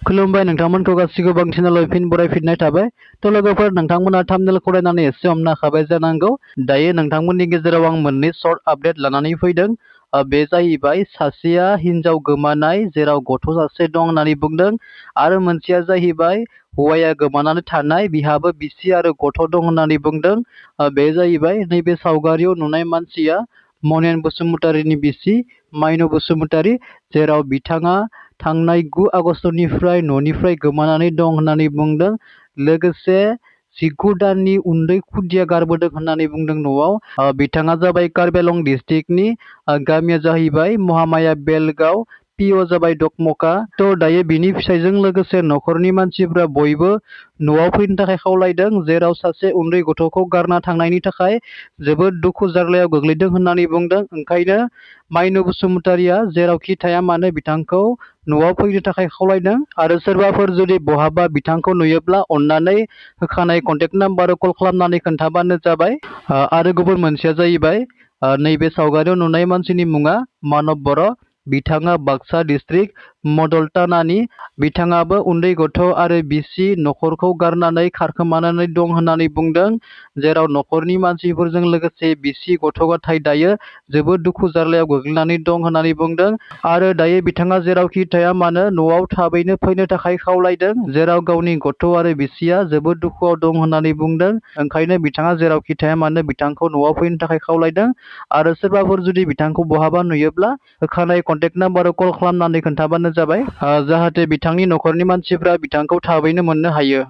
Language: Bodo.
खुलुमबाय नोंथांमोनखौ गासिबो बांसिनाल फिन बरायफिननाय थाबाय। थ' लोगोफोर नोंथांमोना थाम्बनेल फरायनानै एसे हमनो हाबाय जानांगौ। दायो नोंथांमोननि गेजेराव आं मोननै सर्ट आपडेट लानानै फैदों। बे जाहैबाय सासेया हिनजाव गोमानाय जेराव गथ' सासे दं होननानै बुंदों, आरो मोनसेया जाहैबाय हौवाया गोमानानै थानाय बिहाबो बिसि आरो गथ' दं होननानै बुंदों। बे जाहैबाय नैबे सावगारियाव नुनाय मानसिया मनेन बसुमतारीनि बिसि माइनु बसुमतारी, जेराव बिथाङा थांनाय 9 आगस्तनिफ्राय न'निफ्राय गोमानानै दं होननानै बुंदों। लोगोसे 19 दाननि उन्दै खुदिया गारबोदों होननानै बुंदों न'आव। बिथाङा जाबाय कार्बि आंलं डिस्ट्रिक्टनि, गामिया जाहैबाय महामाया बेलगाव, पिअ जाबाय डकमका। थ' दायो बिनि फिसायजों लोगोसे न'खरनि मानसिफ्रा बयबो न'आव फैनो थाखाय खावलायदों, जेराव सासे उन्दै गथ'खौ गारना थांनायनि थाखाय जोबोद दुखु जार्लायाव गोग्लैदों होननानै बुंदों। ओंखायनो माइनु बसुमतारीया जेरावखि थाया मानो बिथांखौ न'आव फैनो थाखाय खावलायदों। आरो सोरबाफोर जुदि बहाबा बिथांखौ नुयोब्ला अन्नानै होखानाय कन्टेक्ट नाम्बाराव कल खालामनानै खोन्थाबानो जाबाय। आरो गुबुन मोनसेया जाहैबाय नैबे सावगारियाव नुनाय मानसिनि मुङा मानब बर'। बिथाङा बाक्सा डिस्ट्रिक्ट मदलतानानि। बिथाङाबो उन्दै गथ' आरो बिसि न'खरखौ गारनानै खारखोमानानै दं होननानै बुंदों, जेराव न'खरनि मानसिफोरजों लोगोसे बिसि गथ' गथाय दायो जोबोद दुखु जार्लायाव गोग्लैनानै दं होननानै बुंदों। आरो दायो बिथाङा जेरावखि थाया मानो न'आव थाबैनो फैनो थाखाय खावलायदों, जेराव गावनि गथ' आरो बिसिया जोबोद दुखुआव दं होननानै बुंदों। ओंखायनो बिथाङा जेरावखि थाया मानो बिथांखौ न'आव फैनो थाखाय खावलायदों। आरो सोरबाफोर जुदि बिथांखौ बहाबा नुयोब्ला होखानाय कन्टेक्ट नाम्बाराव कल खालामनानै खोन्थाबानो जाबाय, जाहाथे बिथांनि न'खरनि मानसिफ्रा बिथांखौ थाबैनो मोननो हायो।